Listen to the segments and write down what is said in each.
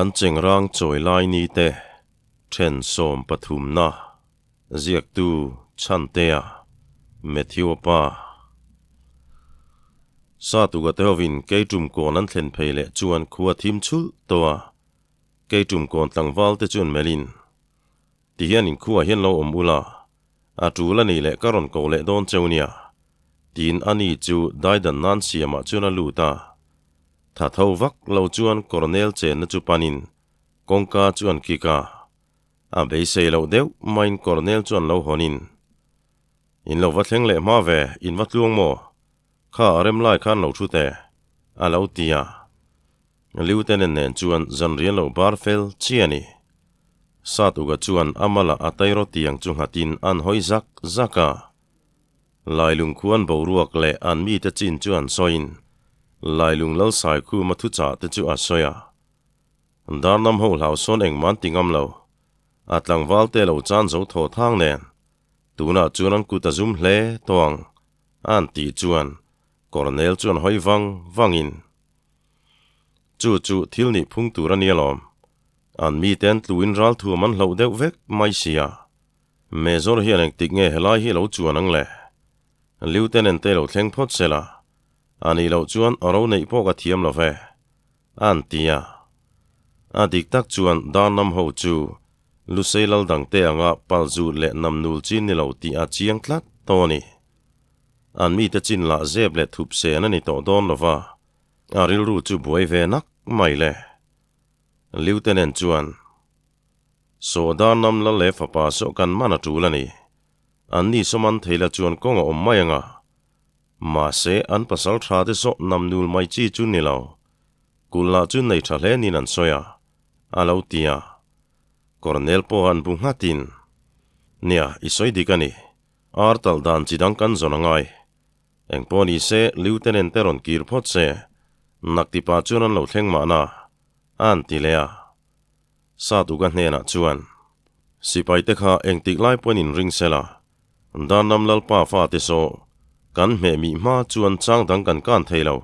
An chengrang chawi lai ni te then sawmpathumna ziaktu Chhantea, Matthew-a pa. Satuga te hovin Keitum kawn an thlen phei leh chuan khua thim chhulh tawh a, Keitum kawn tlangval te chuan melhin, Ti hian inkhuaah hian lo awm ula, a tul a nih leh ka rawn koh leh dawn cheu nia, tiin ani chu daidan nan siamah chuan a lut a. Tha tho vak lo chuan Colonel chenna chu panin kawngka chu an kik a. A beisei loh deuh maiin Colonel chuan lo hawnin, In lo va thleng leh hma ve, in va tluang maw? Kha a rem lai khan lo thu teh, a lo ti a. Lieutenant nen chuan zan rian lo bar fel chi a ni. Satuga chuan a mala a tairaw tiang chu nghatin an hawi zak zak a. Lailung khuan boruak leh an mite chin chu an sawiin Lailung lal Saikhuma thuchah te chu a sawi a. Darnam ho hlau sawn engmah an ti ngam lo. A tlangval te lo chan zo thaw thang nen tunah chuan an kut a zum hle tawh ang an tih chuan Colonel chuan hawi vang vangin Chu chu thil nih phung tur a nia lawm. An mite an tluin ralthuam an hloh deuh vek mai sia. Major hian engtik nge helai hi lo chuan ang le? Lieutenant te lo thleng phawt se la, a nih loh chuan ro neih pawh ka thiam lo ve, an ti a. A dik tak chuan Darnam ho chu Lusei lal dangte anga palzut leh namnul chi ni lo tih a chiang tlat tawh a ni. An mite chin lah zep leh thup sen a ni tawh dawn lo va, a rilru chu buai ve nak mai le. Lieutenant chuan, Saw Darnam lal leh fapa saw kan man a tul a ni. An ni sawman thei la chuan kawng a awm mai anga. Mahse, an pasal tha te saw namnul mai chi chu ni lo. Kulh lah chu nei tha hle niin an sawi a, a lo ti a. Colonel pawh an bu nghatin, Nia, i sawi dik a ni. Ar talh dan chi dang kan zawn a ngai. Engpawh ni se, Lieutenant te rawn kir phawt se, naktipa chuan an lo thleng mahna, a han ti leh a. Satuga hnenah chuan, Sipai te kha engtik lai pawhin inring sela, Darnam Lalpa fate saw, kan hmeh mih hma chuan chang dang kan kan thei lo.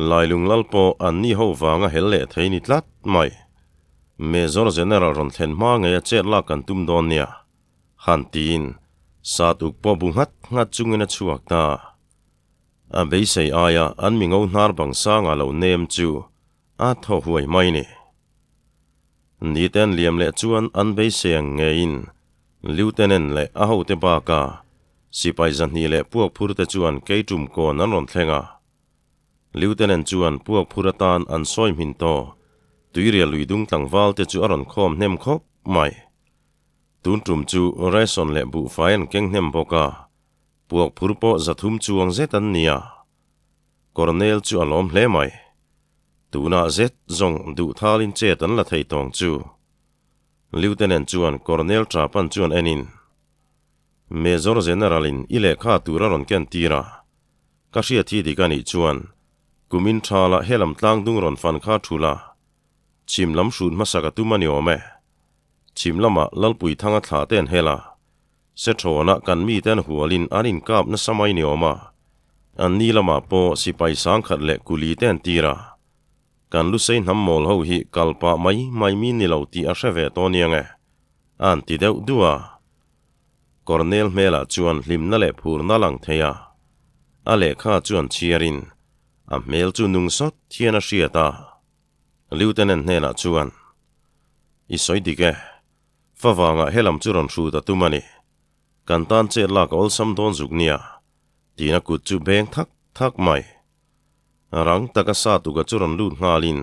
Lailung lal pawh an ni ho vanga hel leh thei ni tlat mai. Major General rawn thlen hma ngei a chet lak kan tum dawn nia. Han tiin Satuk pawh bu nghat nghat chungin a chhuak ta. A beisei aia an mi ngo hnar bang sanga lo nem chu a thaw huai mai ni. Nite an liam leh chuan an beisei ang ngeiin Lieutenant leh a hote baka sipai zahnih leh puak phur te chuan keitum kawn an rawn thleng a. Lieutenant chuan puak phur atan an sawi hmin tawh tuirial lui dung tlangval te chu a rawn khawm hnem khawp mai. Tun tum chu ration leh buhfai an keng hnem bawk a, puak phur pawh zathum chuang zet an ni a. Colonel chu a lawm hle mai. Tunah zet zawng duh thalin chet an la thei tawng chu. Lieutenant chuan Colonel Trapan chuan enin, Major General in i lehkha tur a rawn ken tir a, ka hriat hi dik a nih chuan kumin tha lah helam tlang dung rawn fan kha thul a, chhim lam hrut hmasa ka tum a ni awm e. Chhim lamah Lalpui Thanga thlah te an hel a, Sethrawnah kan mite an hualin an inkap nasa mai ni awm a, an ni lamah pawh sipai sangkhat leh kuli te an tir a. Kan Lusei hnam mawl ho hi kal pah mai mai mi ni lo tih a hre ve tawh aniang e, a an ti deuh duh a. Colonel hmelah chuan hlimna leh phurna a lang thei a, a lehkha chuan chhiarin a hmel chu nung sawt hian a hriat a. Lieutenant hnenah chuan, I sawi dik e, fa vangah helam chu rawn hrut a tum a ni. Kan tan chet lak a awlsam dawn zuk nia, tiin a kut chu beng thak thak mai. Rang taka Satuka chu rawn lut nghalin,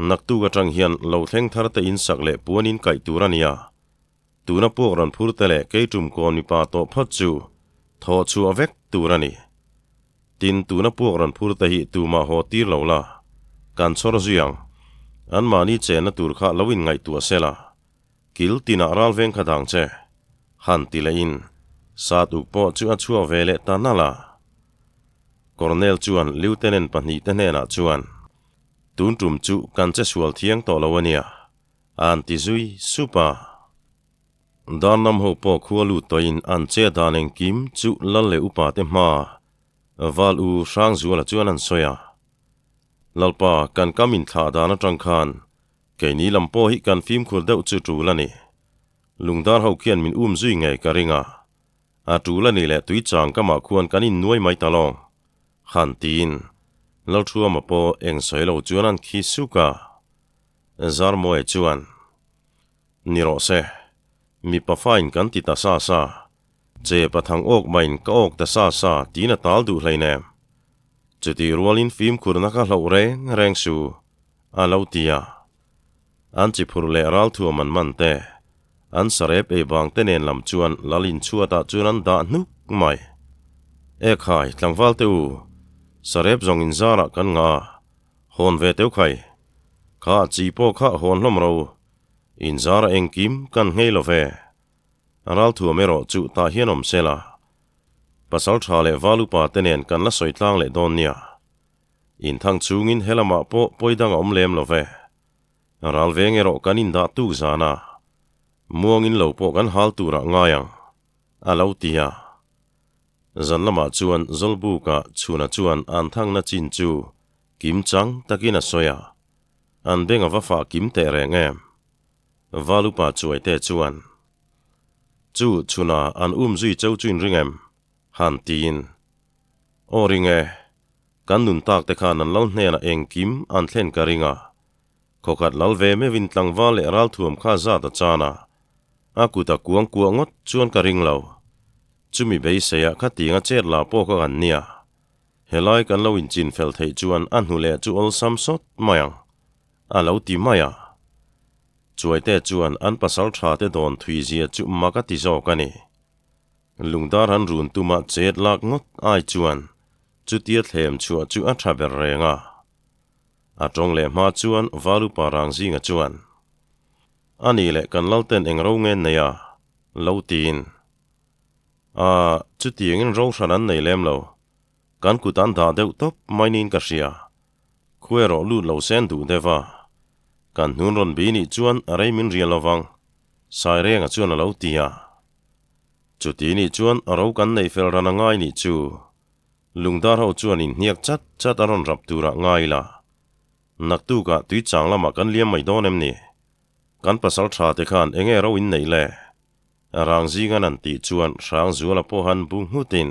Naktuk atang hian lo thleng thar te insak leh puan in kaih tur a nia. Tuna puak rawn phur te leh keitum kawn mipa tawh phawt chu thawh chhuah vek tur a ni. Tin, tuna puak rawn phur te hi tumah haw tir lo la, kan chhawr zui ang. Anmahni chenna tur kha lo inngaihtuah se la, kil tinah ral veng kha dang che, han ti lehin Satuk pawh chu a chhuak ve leh ta nalh a. Colonel chuan Lieutenant pahnihte hnenah chuan, Tun tum chu kan che sual thiang tawh lo a nia, a an ti zui sup a. Darnam ho pawh khua lut tawhin an che dan engkim chu lal leh upa te hma Val U Hrangzuala chuan an sawi a. Lalpa, kan kam inthlah dan atang khan keini lam pawh hi kan fimkhur deuh chu tul a ni. Lungdar ho khian min um zui ngei ka ring a. A tul a nih leh tui chang kamah khuan kan innuai mai ta lawng. Han tiin Lalthuama pawh eng sawi lo chuan an khi suk a. Zarmawia chuan, Ni rawh se, mipa fain kan ti ta sa sa, che pathang awk maiin ka awk ta sa sa tiin a tal duh hleinem. Chutih rualin fimkhurna ka hloh reng reng su, a lo ti a. An chi phurh leh ralthuam an man te, an sarep ei bang te nen lam chuan lal inchhuatah chuan an dah hnuk mai. Ekhai, tlangval te u, sarep zawng inzarah kan ngah a, hawn ve teuh khai. Kha chi pawh kha hawn hlawm ro, inzara engkim kan nghei lo ve. Ralthuam erawh chu tah hian awm se la, pasal tha leh val upa te nen kan la sawi tlang leh dawn nia. Inthang chungin he lamah pawh pawi dang a awm lem lo ve. Ral veng erawh kan indah tuk zan a, muangin lo pawh kan hal turah ngai ang, a lo ti a. Zan lamah chuan Zawlbuka chhuna chuan an thangna chin chu kim chang takin a sawi a, an beng a va fah kim teh reng em? Valupa chuaite chuan, Chu chhuna an um zui cheu chu in ring em? Han tiin, Aw ring e, kan nun tak te khan an lal hnenah engkim an thlen ka ring a, khawkhat lal ve meuhin tlangval leh ralthuam kha zat a chan a, a kut a kuang kuah ngawt chuan ka ring lo. Chumi beiseiah khatiang a chet la pawh ka kan nia. Helai kan lo inchinfel theih chuan a hnu leh chu awlsam sawt mai ang. A lo ti mai a. Chuaite chuan an pasal tha te dawn thui zia chu mak a ti zawk a ni. Lungdar an run tuma chet lak ngawt ai chuan chutia thlem chhuah chu a tha ber reng a. A tawng leh hma chuan Valupa Rangzinga chuan, A nih leh kan Lalten eng ro nge nei a? lo tiin. A, chutiangin ro hran an nei lem lo. Kan kut an dah deuh tawp mai niin ka hria. Khu erawh lut lo sen duh deuh a. Kan hnun rawn bi nih chuan a rei min rial lovang, Sairenga chuan a lo ti a. Chuti nih chuan a ro kan nei fel ran a ngai nih chu. Lungdar ho chuan inhniak chat chat a rawn rap turah ngai ila. Naktukah tui chang lamah kan liam mai dawn em ni? Kan pasal tha te khan enge ro in neih le? Rang zingan an tih chuan Hrangzuala pawh han bu nghutin.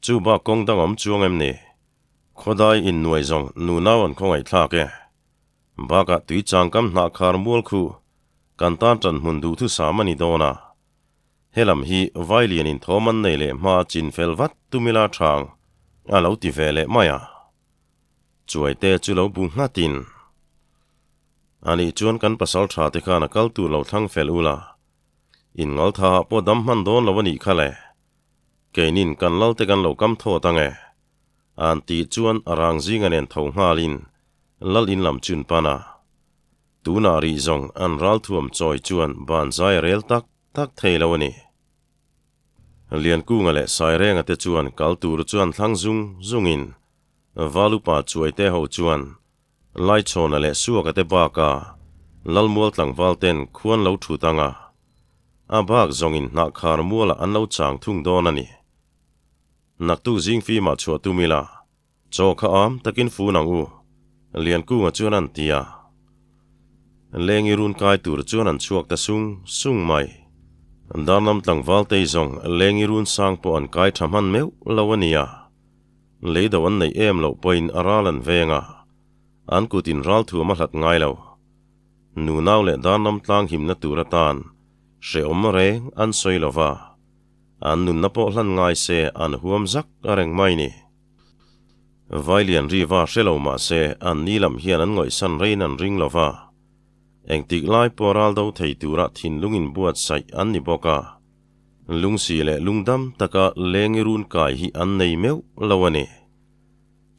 Chu bak kawng dang awm chuang em ni? Khawdai innuai zawng nunau an khawngaihthlak e. Bakah tui changkam hnah khar mual khu kan tan tan hmun duhthusam a ni dawn a. Helam hi Vailian in thawm an nei leh hma chin fel vat tumila thang a lo ti ve leh mai a. Chuaite chu lo bu nghatin. Anih chuan kan pasal tha te khan a kal tur lo thlang fel ula. In ngaltha ah pawh dam hman dawn lo a nih kha le. Keinin kan lal te kan lo kam thawt ang e. An tih chuan a rang zinga nen tho nghalin lal in lam chun pan a. Tunah rih zawng an ralthuam chawi chuan ban zai a rel tak tak thei lo a ni. Liankunga leh Sairenga te chuan kal tur chuan thlang zung zungin Valupa Chuaite ho chuan Laichhawna leh Suaka te baka Lalmual tlangval ten khuan lo thut ang a, a bak zawngin hnahkhar mualah an lo chang thung dawn a ni. Naktuk zing fimah chhuah tum ila, chaw kha am takin fun ang u, Liankunga chuan an ti a. Lengi run kai tur chuan an chhuak ta sung sung mai. Darnam tlangval tei zawng Lengi run sang pawh an kai tha hman meuh lo a nia. Lei do an neih em loh pawhin a ral an veng a, an kutin ral thuam a hlat ngai lo. Nunau leh darnam tlang himna tur atan hrehawm reng an sawi lo va, an nunna pawh hlan ngai se an huam zak a reng mai ni. Vailian riva hre lo mah se an ni lam hian an ngawihsan rein an ring lo va, engtik lai pawh ral do thei tura thinlung inbuatsaih an ni bawk a. Lungsi leh lungdam taka lengi run kai hi an nei meuh lo a ni.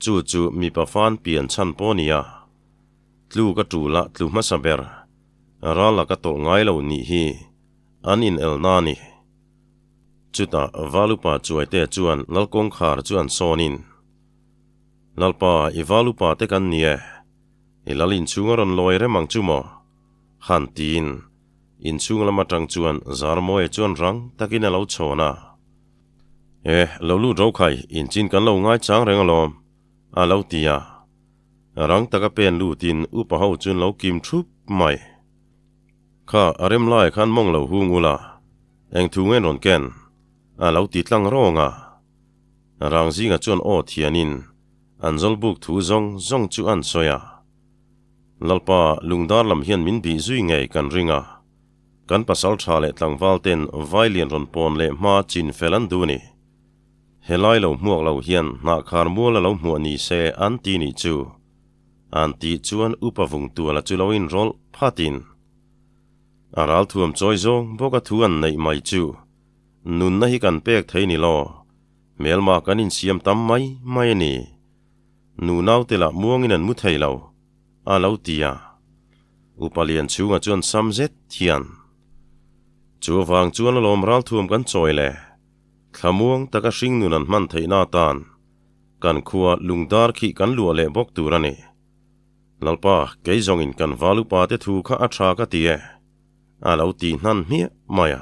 Chu chu mipa fan pian chhan pawh a ni a. Tlu ka tul a tlu hmasa ber, ral a ka tawlh ngai lo nih hi an inel na a ni. Chutah Valupa Chuaite chuan Lal kawngkhar chu an sawnin, Lalpa, i Valupa te kan ni e, i lal inchhung a rawn lawi rem ang chu maw? Han tiin Inchhung lam atang chuan Zarmawia chuan rang takin a lo chhawn a. E, lo lut ro khai, inchin kan lo ngaichang reng alawm, a lo ti a. Rang taka pen lutin upa ho chu an lo kim thup mai. Kha a rem laiah khan mawng lo hung ula, eng thu nge rawn ken? A lo ti tlang rawng a. Rangzinga chuan aw thianin an zawlbuk thu zawng zawng chu an sawi a. Lalpa lungdar lam hian min bih zui ngei kan ring a. Kan pasal tha leh tlangval ten vailian rawn pawn leh hma chin fel an duh ni. Helai lo hmuak lo hian hnahkhar mual a lo hmuah ni se an ti nih chu. An tih chuan upa vung tuala chu lo inrawlh phatin a ral thuam chawi zawng bawk a thu an neih mai chu nunna hi kan pek thei ni law, hmelma kan insiam tam mai mai a ni. Nu naute lah muangin an mu thei lo, a lo ti a. Upa lian chhungah chuan sam zet hian, Chu avang chuan alawm ralthuam kan chawi le, thlamuang taka hringnun an hman theihna atan kan khua lungdar khi kan luah leh bawk tur a ni. Lalpa, kei zawngin kan val upa te thu kha a tha ka ti e, a lo ti hnan hmiah mai a.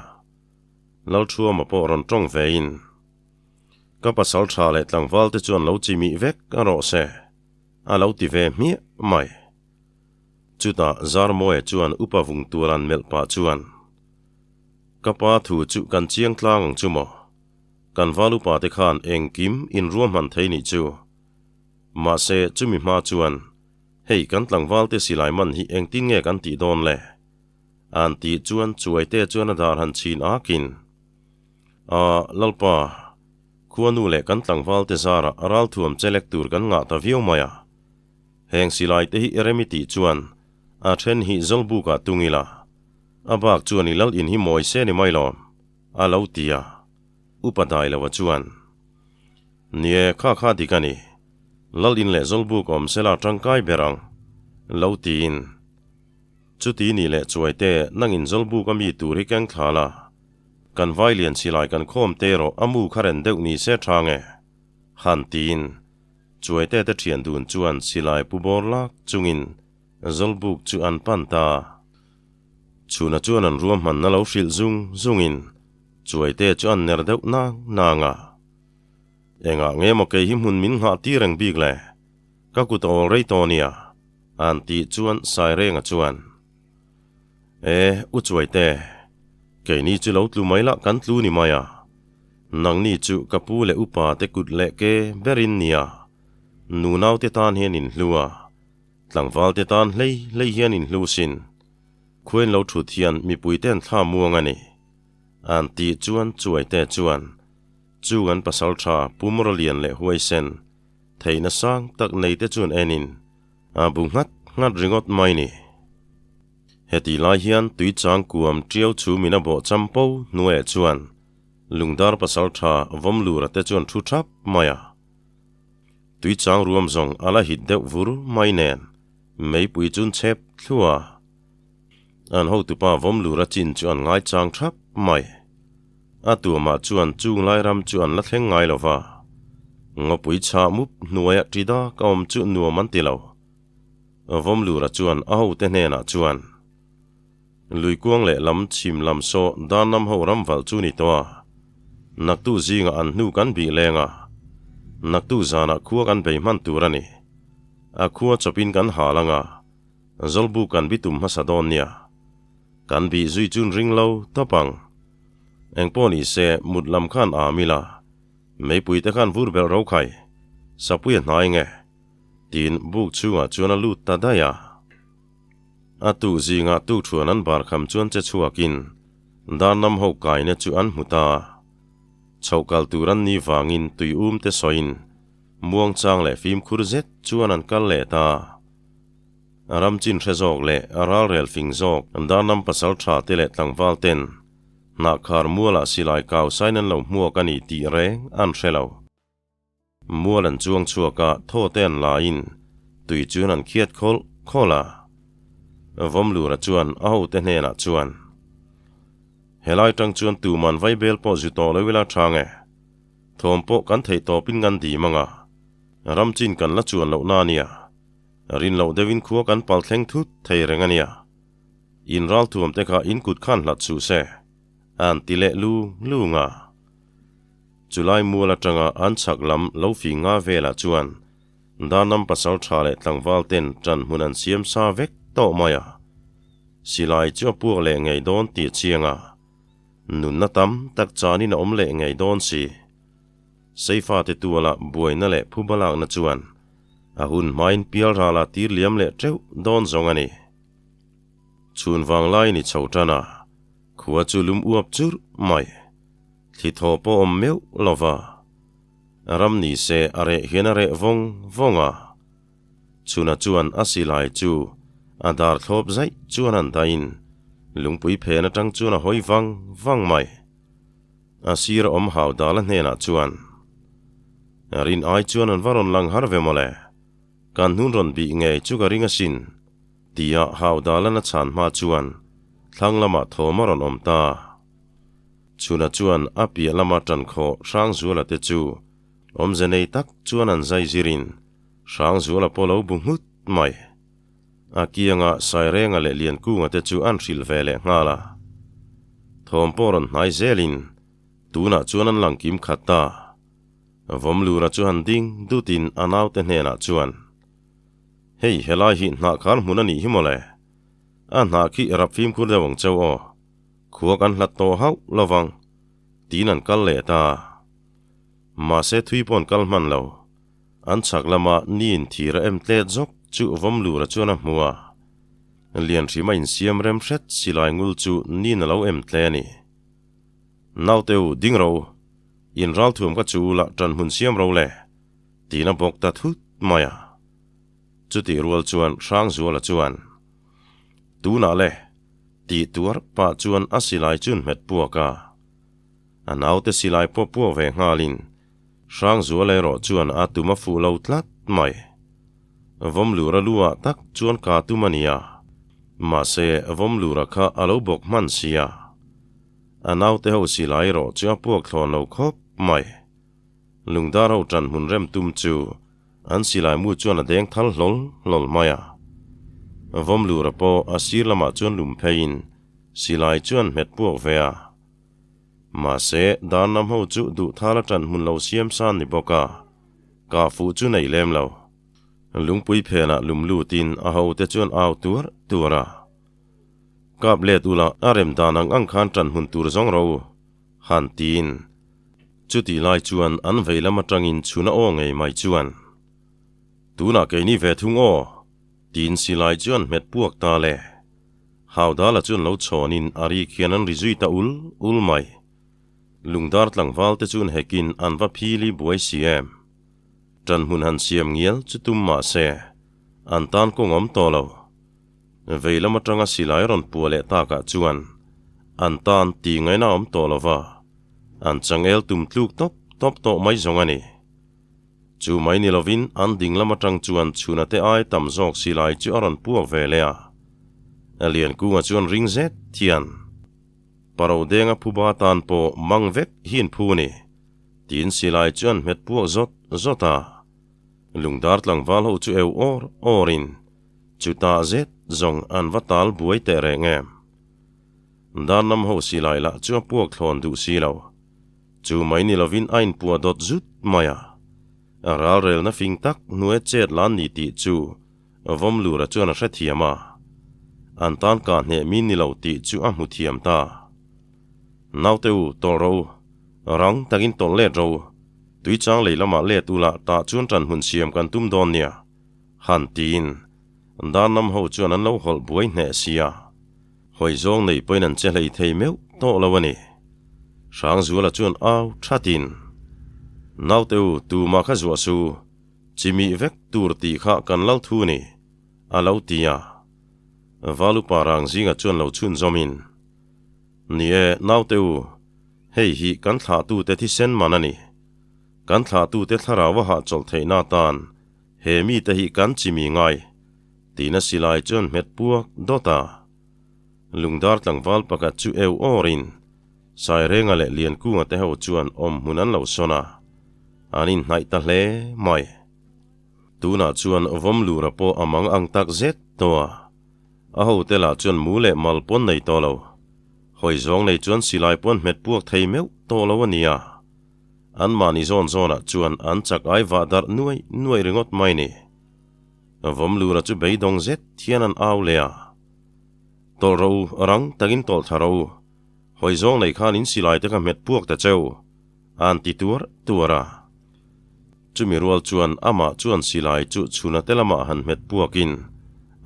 Lalthuama pawh rawn tawng vein, Ka pasal tha leh tlangval te chuan lo chi mih vek a rawh se, a lo ti ve hmiah mai. Chutah Zarmawia chuan upa vung tualan melh pah chuan, Ka pa thu chu kan chiang tlang ang chu maw? Kan val upa te khan engkim inruahman thei nih chu. Mahse chumi hma chuan, hei kan tlangval te silai man hi engtin nge kan tih dawn le? An tih chuan Chuaite chuan a dar han chhin akin, A, Lalpa, khuanu leh kan tlangval te zarah ralthuam chelek tur kan ngah ta viau mai a. Heng silai te hi rem i tih chuan a then hi Zawlbukah tung ila, a bak chuan i lal in hi mawi se ni mai lawm, a lo ti a. Upa Dailoa chuan, Nie, kha kha dik a ni. Lal in leh Zawlbuk awm sela tangkai ber ang, lo tiin. Chuti ni leh Chuaite, nangin Zawlbuk a mi tur hi keng thla la, kan vai lian silai kan khawm te erawh a mu kha ren deuh ni se tha nge? Han tiin. Chuaite te thian dun chuan silai pu bawr lak chungin Zawlbuk chu an pan ta. Chhuna chuan an ruahmanna lo hrilh zung zungin Chuaite chu an ner deuh nang nang a. Engah nge maw kei hi hmun min nghah tir reng bik le? Ka kut a awl rei tawh nia, an tih chuan Sairenga chuan, E, u Chuaite, keini chu lo tlu mai lah kan tlu ni mai a. Nangni chu ka pu leh upa te kut leh ke berin nia, nunau te tan hian in hlu a, tlangval te tan hlei hlei hian in hlu sin. Khuain lo thut hian mipui te an thla muang a ni. An tih chuan Chuaite chuan, Chung an pasal tha pumraw lian leh huaisen, theihna sang tak nei te chuan enin a bu nghat nghat ringawt mai ni. Heti lai hian tui chang kuam tiau chhumin a bawh champo hnuaiah chuan lungdar pasal tha vawmlura te chuan thu thap mai a. Tui chang ruam zawng a la hit deuh vur mai nen meipui chun chhep thlua. An hotupa vawmlura chin chu an ngai chang thap mai. A tuamah chuan chung lai ram chu an la thleng ngai lo va. Ngawpui chhah mup hnuaiah ṭi dak a awm chu nuam an ti lo. Vawmlura chuan a hote hnenah chuan, Luikuang leh lam chhim lam saw Danam ho ram valh chu ni tawh a, naktu zingah an hnu kan bih leng a, naktu zanah khua kan bei hman tur a ni. A khua chawpin kan hal ang a, Zawlbu kan bitum hmasa dawn nia. Kan bih zui chun ring lo tawp ang. Engpawh ni se mut lam khan am ila, meipui te khan vur belh ro khai, sapui a hnai nge? Tiin buk chhungah chuan a lut ta daih a. A tuk zingah tukṭhuan an bar kham chuan che chhuakin Darnam ho kaina chu an hmu ta. Chhoh kal tur an ni vangin tui um te sawiin muangchang leh fimkhur zet chuan an kal leh ta. A ram chin hre zawk leh a ralrel fing zawk Darnam pasal tha te leh tlangval ten hnahkhar mualah silai kau sain an lo hmuak a ni tih reng an hre lo. Mual an chuang chhuak a, thaw te an la in tui chuan an khiat khawlh khawlh a. Vawmlura chuan a hote hnenah chuan, Helai tang chuan tuman vaibel pawh zu tawh lo ila tha nge? Thawm pawh kan theih tawpin kan dim ang a, ram chin kan la chuan loh na a nia. Rin loh deuhin khua kan pal thleng thut thei reng a nia. In ralthuam te kha in kut khan hlat suh se, an ti leh lu lung a. Chulai mual atanga an chhak lam lo fing nga velah chuan Darnam pasal tha leh tlangval ten ṭan hmun an siam sa vek tawh mai a. Silai chu a puak leh ngei dawn tih chiang a, nunna tam tak chanin a awm leh ngei dawn si. Seifate tuala buaina leh phuba lakna chuan a hun hmain pialrala tir liam leh teuh dawn zawng a ni. Chhun vanglai ni chho tan a, khua chu lum uap churh mai. Thli thaw pawh awm meuh lo va, ram ni se a reh hian a reh vawng vawng a. Chhuna chuan a silai chu a dar thlawp zaih chuan an dahin lungpui phen atang chuan a hawi vang vang mai. A sir a awm hau dal a hnenah chuan, Rin ai chuan an va rawn lang har ve mawle, kan hnun rawn bih ngei chu ka ring asin, tia hau dalan a chhan hma chuan thlang lamah thawm a rawn awm ta. Chhuna chuan a piah lama ṭankhawh Hrangzuala te chu awmze nei tak chuan an zai zirin Hrangzuala pawh lo bu nghut mai. A kianga Sairenga leh Liankunga te chu an hrilh ve leh nghal a. Thawm pawh rawn hnai zelin tunah chuan an lang kim khat ta. Vawmlura chu han ding dutin a naute hnenah chuan, Hei helai hi hnahkhar hmun a nih hi mawle. A hnah khi rap fimkhur deuh ang cheu aw. Khua kan hlat tawh hauh lovang, tiin an kal leh ta. Mahse thui pawh an kal hman lo. An chhak lama niin thir a em tlet zawk chu Vawmlura chuan a hmu a. Lianhrima insiam rem hret silai ngul chu niin a lo em tle a ni. Nauteu, ding ro, in ralthuam ka chu ula ṭan hmun siam ro le, tiin a bawk ta thut mai a. Chutih rual chuan Hrangzuala chuan, Tunah le, tih tuar pah chuan a silai chu hmet puak a. A naute silai pawh puak ve nghalin Hrangzuala erawh chuan a tum a fuh lo tlat mai. Vawmlura lu ah tak chuan ka tum a nia. Mahse, Vawmlura kha a lo bawk hman sia. A naute ho silai erawh chu a puak thlawn lo khawp mai. Lungdar ho ṭan hmun rem tum chu An silai mu chuan a deng thal hlawl hlawl mai a. Vawmlura pawh a sir lamah chuan lum pheiin silai chuan hmet puak ve a. Mahse, Darnam ho chu duh thal a ṭan hmun lo siam san ni bawk a, kah fuh chu nei lem lo. Lungpui phenah lum lutin a hote chuan au tuar tuar a. Kap let ula a rem dan ang ang khan ṭan hmun tur zawng ro u, han tiin. Chutih lai chuan an vei lam atangin chhun a aw ngei mai chuan, Tunah keini ve thung aw, tiin silai chu an hmet puak ta le. Haudala chuan lo chhawnin a ri khian an ri zui ta ul ul mai. Lungdar tlangval te chuan hekin an va phili buai si em. Ṭan hmun han siam ngial chu tum mah se, an tan kawng awm tawh lo. Vei lam atanga silai rawn puah leh takah chuan an tan tih ngaihna awm tawh lo va. An changel tum tluk tawp tawp tawh mai zawng a ni. Chu mai ni lovin an ding lam atang chuan chhuna te ai tam zawk silai chu a rawn puak ve leh a. Liankunga chuan ring zet hian, Paro denga phuba tan pawh mang vek hi in phu ni, tiin silai chu an hmet puak zawt zawt a. Lungdar tlangval ho chu eu awr awrin chutah zet zawng an va tal buai teh reng em. Darnam ho silai lah chu a puak thlawn duh si lo. Chu mai ni lovin a inpuah dawt zut mai a. A ralrelna fing tak hnuai chet lan ni tih chu Vawmlura chuan a hrethiam a. An tan kah hneh mi ni lo tih chu a hmu thiam ta. Naute u, tawlh rawh u. Rang takin tawlh let rawh u. Tuichang lei lamah let ula tah chuan ṭan hmun siam kan tum dawn nia. Han tiin Darnam ho chuan an lo hawlh buai hneh sia. Hawi zawng nei pawhin an che hlei thei meuh tawh lo a ni. Hrangzuala chuan au thatin, Naute u, tumah kha zuah su, chimih vek tur tih kha kan lo thu ni, a lo ti a. Valupa Rangzinga chuan lo chhunzawmin, Ni e, naute u, hei hi kan thlahtute thisen man a ni. Kan thlahtute thlarau a hahchawlh theihna atan he mite hi kan chimi ngai. Tina silai chuan hmet puak dawt a. Lungdar tlangval pakhat chu eu awrin Sairenga leh Liankunga te ho chuan awm hmun an lo sawn a, an inhnaih ta hle mai. Tunah chuan Vawmlura pawh a mang ang tak zet tawh a, a hote lah chuan mu leh mal pawn nei tawh lo. Hawi zawng nei chuan silai pawn hmet puak thei meuh tawh lo a nia. An mahni zawn zawnah chuan an chak ai vah darh nuai nuai ringawt mai ni. Vawmlura chu beidawng zet hian an au leh a. Tawlh rawh u, rang takin tawlh thla rawh u. Hawi zawng nei khan in silai te kha hmet puak ta cheu, an ti tuar tuar a. Chumi rual chuan amah chuan silai chu chhuna te lamah han hmet puakin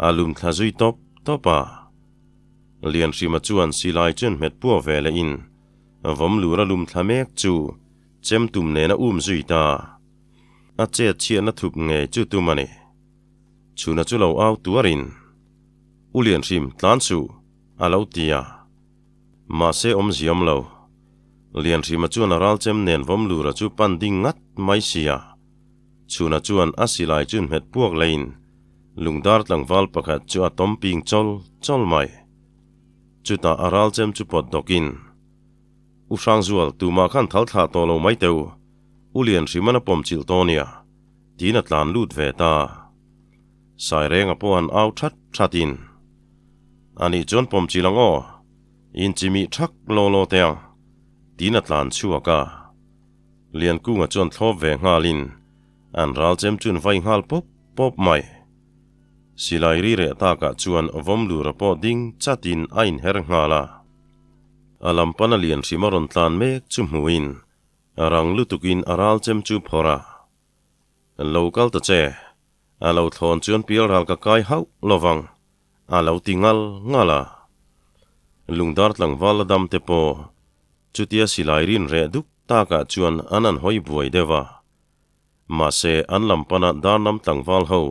a lum thla zui tawp tawp a. Lianhrima chuan silai chuan hmet puak ve lehin Vawmlura lum thla mek chu chem tum nen a um zui ta. A chet chhiatna thup ngei chu tum a ni. Chhuna chu lo au tuarin, U Lianhrim, tlan suh, a lo ti a. Mahse awm ziam lo. Lianhrima chuan a ralchem nen Vawmlura chu pan ding ngat mai sia. Chhuna chuan a silai chu hmet puak leiin lungdar tlangval pakhat chu a tawm ping chawl chawl mai. Chutah a ralchem chu pawt dawkin, U Hrangzual, tumah khan thal thlah tawh lo mai teh u, U Lianhriman a pawm chilh tawh nia, tiin a tlan lut ve ta. Sairenga pawh an au that thatin, Anih chuan pawm chilh ang aw, inchimih thak law law teh ang, tiin a tlan chhuak a. Liankunga chuan thlawp ve nghalin an ralchem chuan vai nghal pawp pawp mai. Silai ri reh takah chuan Vawmlura pawh ding chatin a inher nghal a. A lam pana lian hrim a rawn tlan mek chu hmuhin rang lutukin a ralchem chu phawrh a. Lo kal ta che, a lo thlawn chuan pial ral ka kai hauh lovang, a lo ti ngal ngal a. Lungdar tlangval la dam te pawh chutia silai rin reh duk takah chuan an an hawi buai deuh a. Mahse, an lam pana darnam tlangval ho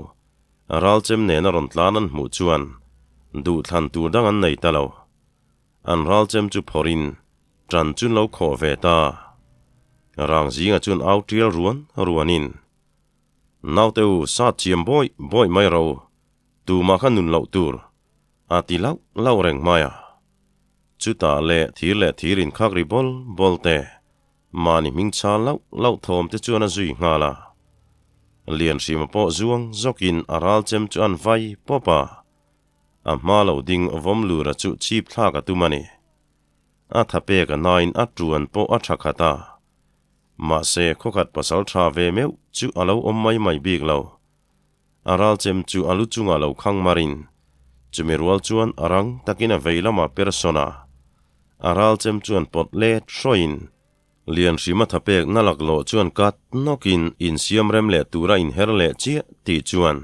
ralchem nena rawn tlan an hmuh chuan duhthlan tur dang an nei ta lo. An ralchem chu phawrhin ṭan chu lo khawh ve ta. Rang zingah chuan au ṭial ruan ruanin, Naute u, sat chiam bawih bawih mai ro, tumah kha nun loh tur, a ti lauh lauh reng mai a. Chutah leh thir leh thir inkhak ri bawl bawl te, Mahni hming chhal lauh lauh thawm te chuan a zui nghal a. Lianhrima pawh zuang zawkin a ral chem chu an vai pawp a. A hma lo ding Vawmlura chu chhip thlak a tum a ni. A tha pek a nain a tuan pawh a tha khat a. Mahse khawkhat pasal tha ve meuh chu a lo awm mai mai bik lo. A ral chem chu a lu chungah lo khang marin chumi rual chuan a rang takin a vei lamah per sawn a. A ral chem chuan pawt let hrawiin Lianhrima thapek na laklawh chuan kat nawkin insiam rem leh tura inher leh chiah tih chuan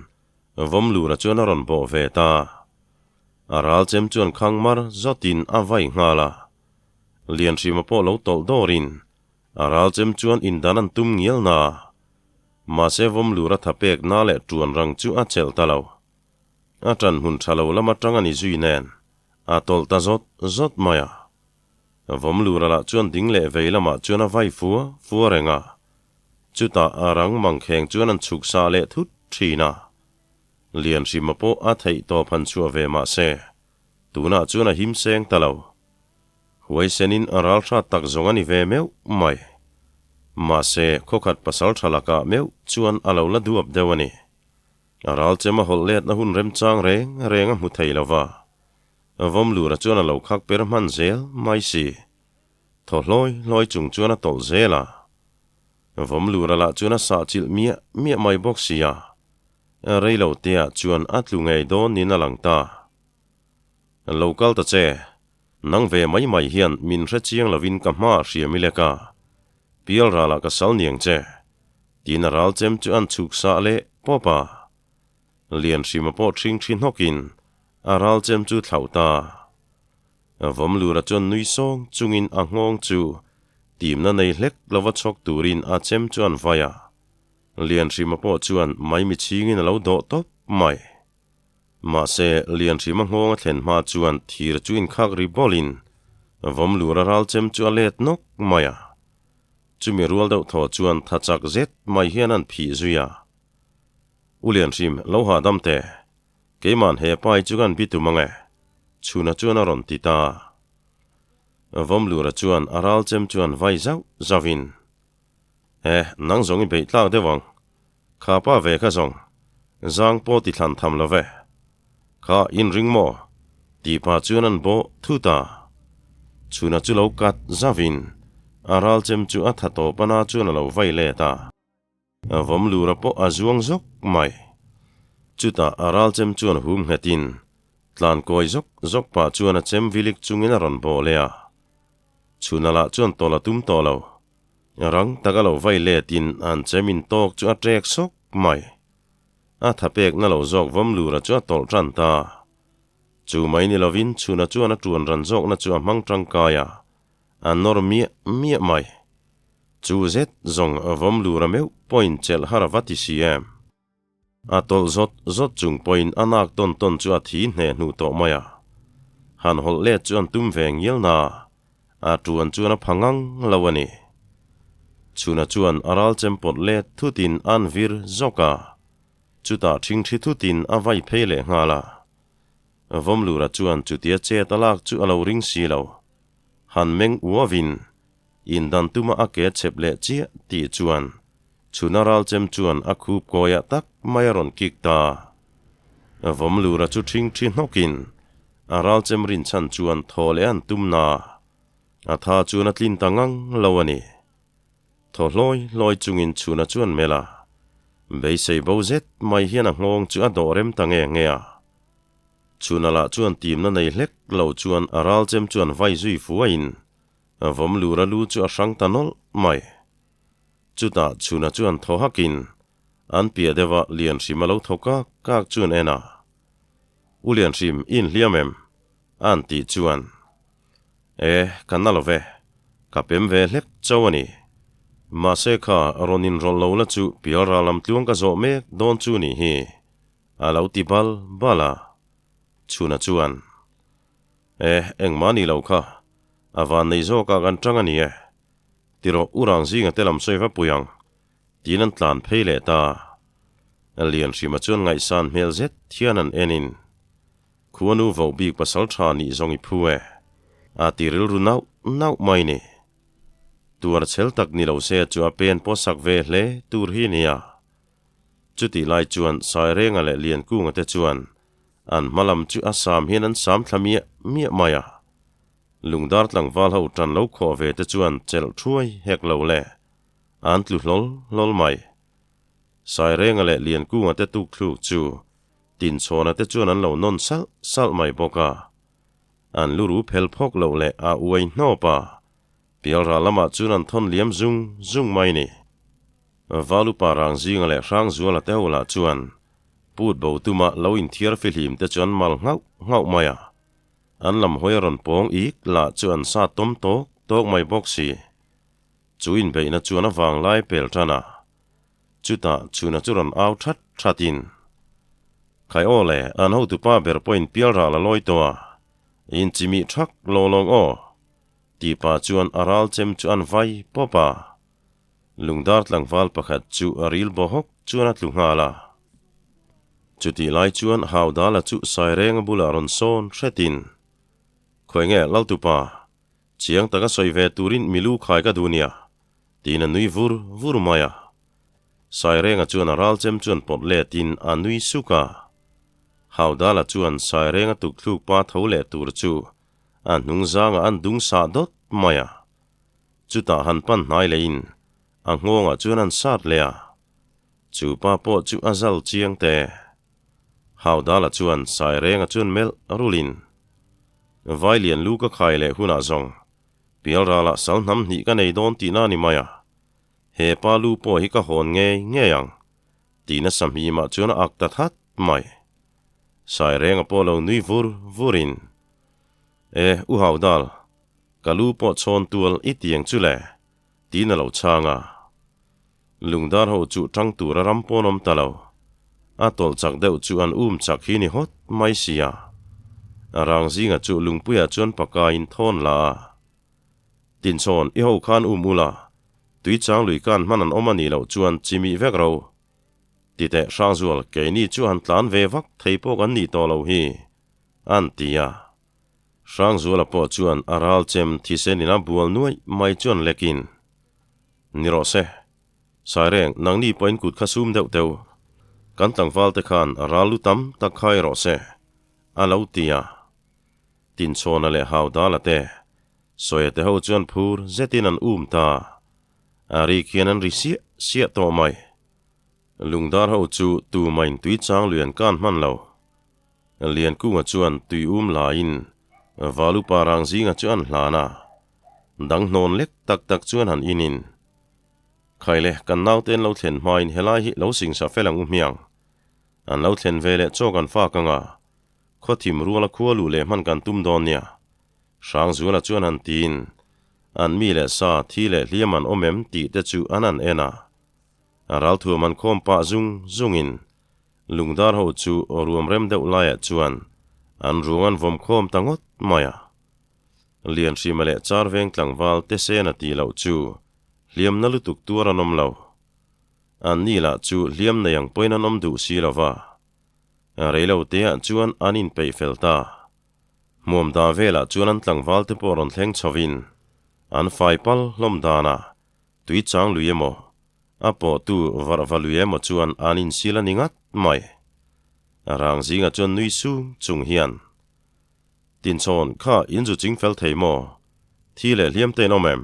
Vawmlura chuan a rawn bawh ve ta. A ral chem chuan khang mar zawtin a vai nghal a. Lianhrima pawh lo tawlh dawrin a ral chem chuan indan an tum ngial na. Mahse Vawmlura thapek na leh tuan rang chu a chelh ta lo. A ṭan hmun ṭha lo lam aṭang a ni zui nen a tawlh ta zawt zawt mai a. Vawmlura lah chuan ding leh vei lamah chuan a vai fua fua reng a. Chutah a rang mangkheng chuan an chhuk sah leh thut thin a. Lianhrima pawh a theih tawp han chhuah ve mah se, tunah chuan a him seng ta lo. Huaisenin a ral hrat tak zawng a ni ve meuh mai. Mahse, khawkhat pasal tha lakah meuh chuan a lo la duap deuh a ni. A ral chem a hawlh letna hun remchang reng reng a hmu thei lo va. Vawmlura chuan a lo khak per hman zel mai si. Thaw hlawi hlawi chung chuan a tawlh zel a. Vawmlura lah chuan a sah chilh miah miah mai bawk si a. Reilo teah chuan a tlu ngei dawn niin a lang ta. Lo kal ta che, nang ve mai mai hian min hre chiang lovin ka hma hriam i lek a, pial ralah ka sal niang che, tiin a ral chem chu an chhuk sah leh pawp a. Lianhrima pawh ṭhing ṭhi hnawkin a ral chem chu thlauh ta. Vawmlura chuan nui sawng chungin a nghawng chu timna nei hlek lova chhawk turin a chem chu an vai a. Lianhrima pawh chuan maimi chhingin a lo dawh tawp mai. Mahse, Lianhrima nghawng a thlen hma chuan thir chu inkhak ri bawlin Vawmlura ral chem chu a let nawk mai a. Chumi rual deuh thaw chuan tha chak zet mai hian an phih zui a. U Lianhrim, lo hahdam teh. Keima'n he pai chu kan bitum ang e, Chhuna chuan a rawn ti ta. Vawmlura chuan a ral chem chuan vai zauh zauhin, E, nang zawng i beih tlak deuh ang. Kha pa ve kha zawng, zang pawh ti thlan tham lo ve. Kha in ring maw? Tih pah chuan an bawh thut a. Chhuna chu lo kat zauhin. A ral chem chu a tha tawp a na chuan a lo vai let a. A vawm lura pawh a zuang zawk mai. Chutah a ral chem chuan hum nghetin tlan kawi zawk zawk pah chuan a chem vilik chungin a rawn bawh leh a. Chhuna lah chuan tawlh a tum tawh lo. Rang taka lo vai letin an chem in tawk chu a ṭek sawk mai. A tha pek na lo zawk vawm lura chu a tawlh ṭan ta. Chu mai ni lovin chhuna chuan a ṭuan ran zawkna chu a hmang ṭangkai a, a nawr miah miah mai. Chu zet zawng vawm lura meuh pawhin chelh har a va ti si em. A tawlh zawt zawt chung pawhin a nak tawn tawn chu a thi hneh hnuh tawh mai a. Han hawlh let chu an tum ve ngial na, a tuan chuan a pha ngang lo a ni. Chhuna chuan a ral chem pawt let thutin an vir zawk a, chutah ṭhingṭhi thutin a vai phei leh nghal a. Vawmlura chuan chutia chet a lak chu a lo ring si lo. Han meng uavin Indan tuma a ke chep leh chiah tih chuan chhuna ralchem chuan a khup kawiah tak mai a rawn kik ta. Vawmlura chu ṭhingṭhi hnawkin a ralchem rinchhan chuan thaw leh an tum na. A tha chuan a tlin ta ngang lo a ni. Thaw hlawi hlawi chungin chhuna chuan melh a, beisei bo zet mai hian a nghawng chu a dawh rem ta nge nge a. Chhuna lah chuan timna nei hlek lo chuan a ralchem chuan vai zui fuaiin A vawm lura lu chu a hrang ta nawlh mai. Chutah chhuna chuan thaw hakin an piah deuha Lianhrim a lo thaw kak kak chuan en a, U Lianhrim, i inhliam em? a an tih chuan, E, ka na lo ve, ka pem ve hlek chauh a ni. Mahse kha rawn inrawlh lo la chu pialral lam tluang ka zawh mek dawn chu nih hi, a lo ti bal bal a. Chhuna chuan, E, engmah ni lo kha, a van nei zawkah kan tang a ni e. Tirawh u rang zinga te lam sawi va pui ang, tiin an tlan phei leh ta. Lianhrima chuan ngaihsan hmel zet hian an en in, Khuanu voh bik pasal tha nih zawng i phu e, a ti rilru nauh nauh mai ni. Tuar chhel tak ni lo se chu a pen pawh sak ve hle tur hi nia. Chutih lai chuan Sairenga leh Liankunga te chuan An hma lam chu a sam hian an sam thla miah miah mai a. Lungdar tlangval ho tan lo khawh ve te chuan chelh thuai hek lo le. An tlu hlawl hlawl mai. Sairenga leh Liankunga te tuk thluk chu Tinchhawna te chuan an lo nawn salh salh mai bawk a. An lu ru phel phawk loh leh a uai hnawp a. Pialral lamah chuan an thawn liam zung zung mai ni. Valupa Rangzinga leh Hrangzuala te ho lah chuan Put bo tuma lo inthiar fihlim te chuan mal nghauh nghauh mai a, an lam hawi a rawn pawng ik lah chu an sa tawm tawk tawk mai bawk si. Chu inbeihna chuan a vang lai pel tan a, chutah chhuna chu rawn au that that in, Khai aw le, an hotupa ber pawhin pial ral a lawi tawh a, inchimih thak lawng lawng aw, tih pah chuan a ral chem chu an vai pawp a. Lungdar tlangval pakhat chu a ril baw hawk chuan a tlu nghal a. Chutih lai chuan Haudala chu Sairenga bulah rawn sawn hretin, Khawi nge Laltupa, chiang taka sawi ve turin milu khai ka duh nia, tiin a nui vur vur mai a. Sairenga chuan a ralchem chuan pawt letin a nui suk a. Haudala chuan Sairenga tukthluk pa tho leh tur chu a hnung zangah an dung sah dawt mai a. Chutah han pan hnai leiin a nghawngah chuan an sat leh a, chu pa pawh chu a zal chiang te. Haudala chuan Sairenga chuan melh rulin, Vailian lu ka khai leh hunah zawng, Pialralah sal hnam hnih ka nei dawn tihna a ni mai a, he pa lu pawh hi ka hawn ngei ngei ang, tihna sahmimah chuan a ak ta that mai. Sairenga pawh lo nui vur vurin, E, u Haudal, Ka lu pawh chhawn tual i tiang chu le, tiin a lo chhang a. Lungdar ho chu tang tur a ram pawn awm ta lo. A tawlh chak deuh chu an um chak hi ni hawt mai sia. A rang zinga chu lungpuiah chuan pakaiin thawn la a. Tinchhawn i ho khan um ula, tuichang lui kan hman an awm a nih loh chuan chimih vek ro. Titeh Hrangzual keini chu han tlan ve vak thei pawh kan nih tawh lo hi, an ti a. Hrangzuala pawh chuan a ral chem thisen in a bual nuaih mai chuan lekin, Ni rawh se, Saireng, nangni pawhin kut kha sum deuh teu. Kan tlangval te khan a ral lu tam tak khai rawh se, a lo ti a. Tinchhawna leh Haudala te. Sawia te ho chuan phur zetin an um ta. A rik hian an ri siah siah tawh mai. Lungdar ho chu tumain tui chang lui an kan hman lo. Liankunga chuan tui um laiin Valupa Rangzinga chu an hlan a. Dang hnawn lek tak tak chuan han inin. Khaile, kan naute an lo thlen hmain helai hi lo singsa fel ang u hmiang. An lo thlen ve leh chaw kan fak anga, khawthim ruala khua luh leh hman kan tum dawn nia. Hrangzuala chuan han tiin, an mi leh sa, thi leh hliam an awm em tih te chu an han en a. A ralthuam an khawm pah zung zungin, lungdar ho chu ruam rem deuh laiah chuan an ruang an vawm khawm ta ngawt mai a. Lianhrima leh Charveng tlangval te sen a tih loh chu hliamna lutuk tuar an awm lo. An ni lah chu hliam nei ang pawhin an awm duh si lo va. Reilo teah chuan an inpeih fel ta. Hmuam dah velah chuan an tlangval te pawh rawn thleng chhovin an fai pal hlawm danah tui chang lui emaw, a pawhtu varhva lui emaw chuan an insil a ni ngat mai. Rang zingah chuan nui sung chung hian, Tinchhawn kha in zu ching fel thei maw? Thi leh hliam te in awm em?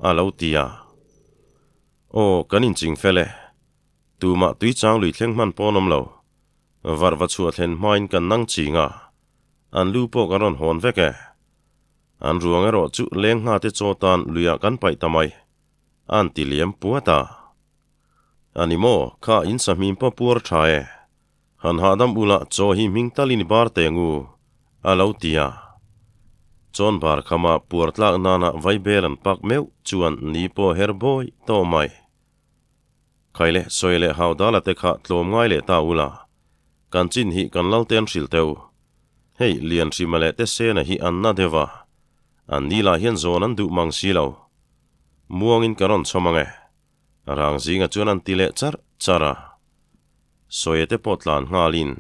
a lo ti a. Aw, kan inching fel e. Tumah tui chang lui thleng hman pawn awm lo. Varhva chhuah thlen hmain kan nang ching a, an lu pawh kan rawn hawn vek e. An ruang erawh chu leng nghate chaw tan luiah kan paih ta mai, an ti liam puat a. A ni maw, kha in sahmim pawh puar tha e. Han hahdam ula chaw hi hming talin i bar teng u, a lo ti a. Chawn bar khama puar tlak nana vaibel an pak meuh chuan ni pawh her bawi tawh mai. Khai le, sawi leh hau dala te kha tlawm ngai leh ta ula, kan chin hi kan lal te an hrilh teuh. Hei, Lianhrima leh te Sena hi an na deuh a, an ni lah hian zawn an duh mang si lo. Muangin ka rawn chhawm ang e. Rang zinga chuan an ti leh char char a. Sawia te pawh tlan nghalin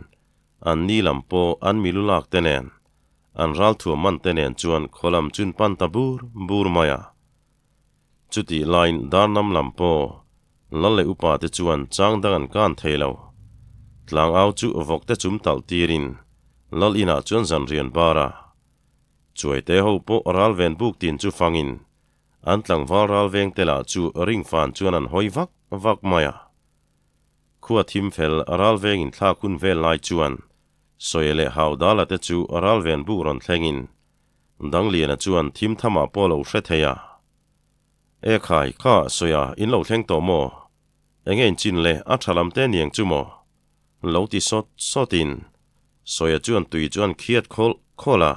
an ni lam pawh an milu lak te nen, an ralthuam man te nen chuan khaw lam chun pan ta bur bur mai a. Chutih laiin Darnam lam pawh Lal leh upa te chuan chang dang an kan thei lo. Tlangau chu vawk te chum talh tirin Lal inah chuan zanrian bar a. Chuaite ho pawh ralven buk tin chu fangin An tlangval ral veng te lah chu ring fan chuan an hawi vak vak mai a. Khua thim fel ral veng in thlak hun vel lai chuan Sawi leh Haudala te chu ral ven buk rawn thleng in Dangliana chuan thim tham ah pawh lo hre thei a. E khai, kha Sawia in lo thleng tawh maw? Enge in chin le a tha lam te niang chu maw? Lo ti sawt sawt in Sawia chuan tui chu an khiat khawlh khawlh a.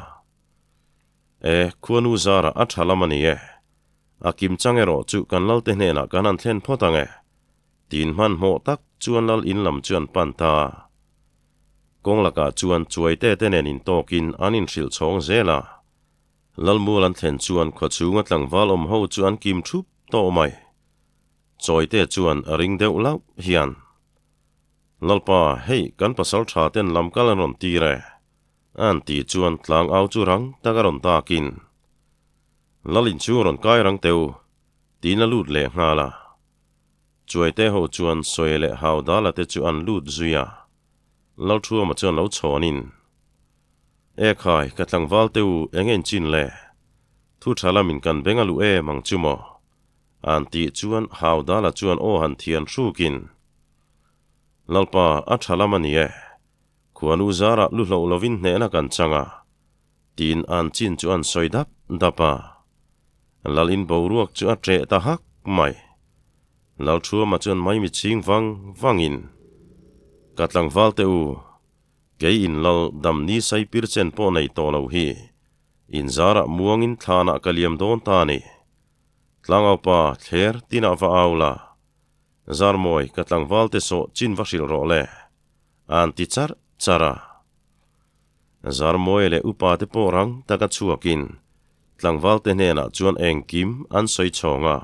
E, khuanu zara a tha lam a ni e. A kim chang erawh chu kan Lalte hnenah kan han thlen phawt ang e. Tin hmanhmawh tak chuan Lal in lam chu an pan ta. Kawng lakah chuan Chuaite te nen intawkin an inhrilh chhawng zel a. Lalmual an thlen chuan khawchhunga tlangval awm ho chu an kim thup tawh mai. Chawite chuan a ring deuh lauh hian, Lalpa, hei kan pasal tha ten lam kal an rawn tir e. An tih chuan tlang au chu rang tak a rawn takin, Lalin chu rawn kai rang teu, tiin a lut leh nghal a. Chuaite ho chuan Sawi leh Haudala te chu an lut zui a. Lalthuama chuan lo chhawnin, E khai, ka tlangval teu eng en chin le? Thu tha lamin kan beng a luh em ang chu maw? An tih chuan Haudala chuan aw han thian hrukin, Lalpa, a tha lam a ni e. Khuanu zarah lu hloh lovin hnehna kan chang a, tiin an chin chu an sawi dap dap a. Lalin boruak chu a ṭeh ta hak mai. Lalṭhuama chuan maimi chhing vang vangin, Ka tlangval te u, kei in lal dam ni sai pir chen pawh nei tawh lo hi, in zarah muangin thlanah ka liam dawn ta a ni. Tlangaupa thler tinah va au la, Zarmawi ka tlangval te sawh chin va hrilh rawh le. An ti char char a. Zarmawi leh upa te pawh rang taka chhuakin tlangval te hnenah chuan engkim an sawi chhawng a.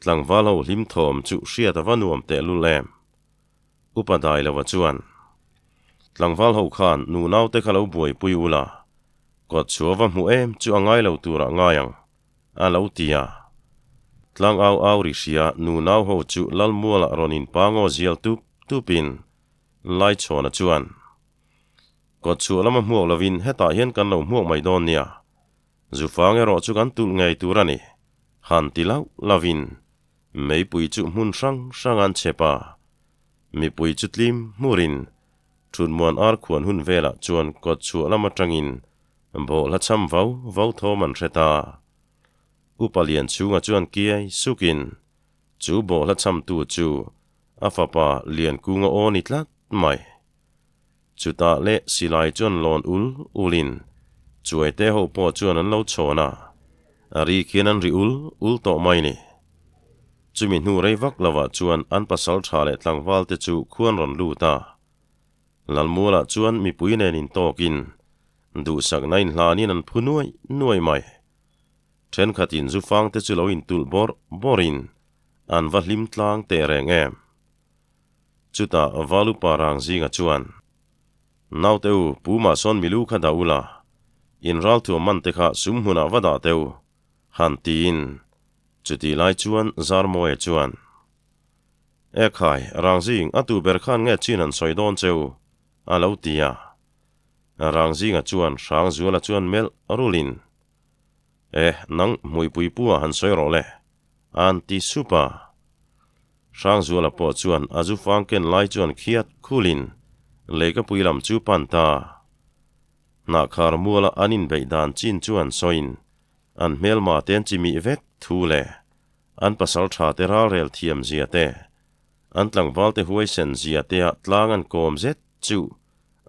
Tlangval ho hlim thawm chu hriat a va nuam tehlul em. Upa Dailova chuan, Tlangval ho khan nunau te kha lo buaipui ula, kawt chhuah va hmu em chu a ngai lo turah ngai ang. A lo ti a. Tlang au au ri hria nu nau ho chu Lalmualah rawn in pa ngaw zial tup tupin Laichhawna chuan, Kawtchhuah lama hmuak lovin hetah hian kan lo hmuak mai dawn nia. Zufang erawh chu kan tulh ngei tur a ni. Han ti lauh lauhin meipui chu hmun hrang hrang an chhep a. Mipui chu tlim hmurin Thutmuan ar khuan hun velah chuan kawt chhuah lam atangin bawhhla cham vau vau thawm an hre ta. Upa Lianchhunga chuan kiai sukin chu bawhhla chamtu chu a fapa Liankunga aw ni tlat mai. Chutah leh silai chuan lawn ul ulin Chuaite ho pawh chuan an lo chhawn a, a ri khian an ri ul ul tawh mai ni. Chumi hnu rei vak lovah chuan an pasal tha leh tlangval te chu khuan rawn lut a. Lalmualah chuan mipui nen intawkin duhsakna inhlanin an phu nuai nuai mai. Thenkhatin zufang te chu lo intulh bawrh bawrhin an va hlim tlang teh reng em. Chutah Valupa Rangzinga chuan, Naute u, Pu Mahsawn milu kha dah ula, in ralthuam man te kha sum hmunah va dah teh u, han tiin. Chutih lai chuan Zarmawia chuan, E khai, Rangzing, a tu ber khan nge chin an sawi dawn che u? a lo ti a. Rangzinga chuan Hrangzuala chuan melh rulin, E, nang hmuipui pu ah han sawi rawh le, a'n ti sup a. Hrangzuala pawh chuan a zu fang ken lai chuan khiat khulin leikapui lam chu pan ta. Hnahkhar muala an inbeih dan chin chuan sawiin an hmelma te an chimih vek thu leh an pasal tha te ralrel thiam zia te, an tlangval te huaisen zia te ah tlang an kawm zet chu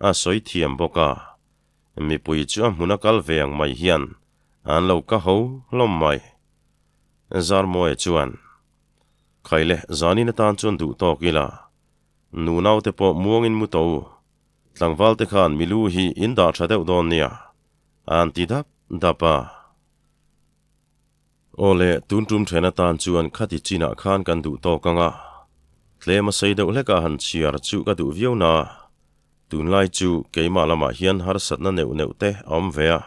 a sawi thiam bawk a. Mipui chu a hmun a kal ve ang mai hian an lo ka ho hlawm mai. Zarmawia chuan, Khaile, zanin atan chuan duh tawk ila, nu naute pawh muangin mu tawh u, tlangval te khan milu hi in dah tha deuh dawn nia, an ti dap dap a. Aw le, tun tum then atan chuan khati chinah khan kan duh tawk ang a, tlem a sei deuh hlekah han chhiar chu ka duh viau na, tunlai chu keimah lamah hian harsatna neuh neuh te a awm ve a,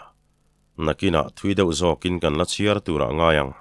nakinah thui deuh zawkin kan la chhiar turah ngai ang.